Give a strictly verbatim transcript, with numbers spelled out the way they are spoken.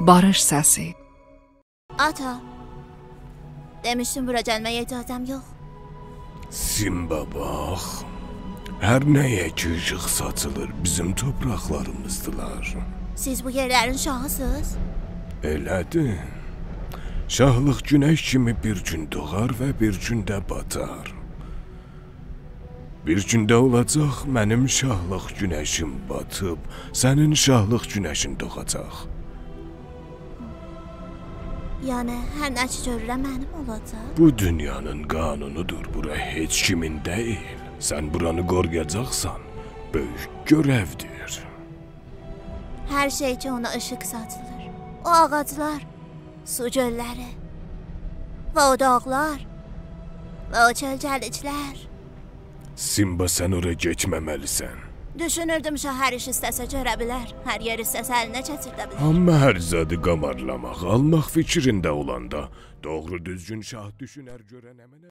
باریش سسی. آتا، دئمیشدیم بورا گلمه‌یه اجازه‌م یوخ. سیمبا، باخ. هر نه‌یه کی ایشیق ساچیلیر، بیزیم تورپاقلاریمیزدیلار. سیز بو یئرلرین شاهی‌سیز؟ ائله‌دیر. شاهلیق گونش کیمی بیر گون دوغار و بیر گون ده باتار. بیر گون ده اولاجاق، منیم شاهلیق گونشیم باتیب، سنین شاهلیق گونشین دوغاجاق. یعنی، هر نه کی گؤرورم، منیم اولاجاق؟ بو دونیانین قانونودور، بورا هئچ کیمین دئییل. سن بورانی قورویاجاقسان، بؤیوک گؤرودور. هر شئی کی اونا ایشیق ساچیلیر. او آغاجلار، سو گؤللری و او داغلار و او کؤلگه‌لیکلر. سیمبا، سن اورا گئتمه‌مه‌لیسن. دوشونوردوم، شاه هر ایشی ایسته‌سه گؤره بیلر، هر یئری ایسته‌سه الینه کئچیرده بیلر. آمما هر زادی قامارلاماق، آلماق فیکرینده اولاندا، دوغرو دوزگون شاه دوشونر گؤره نمنه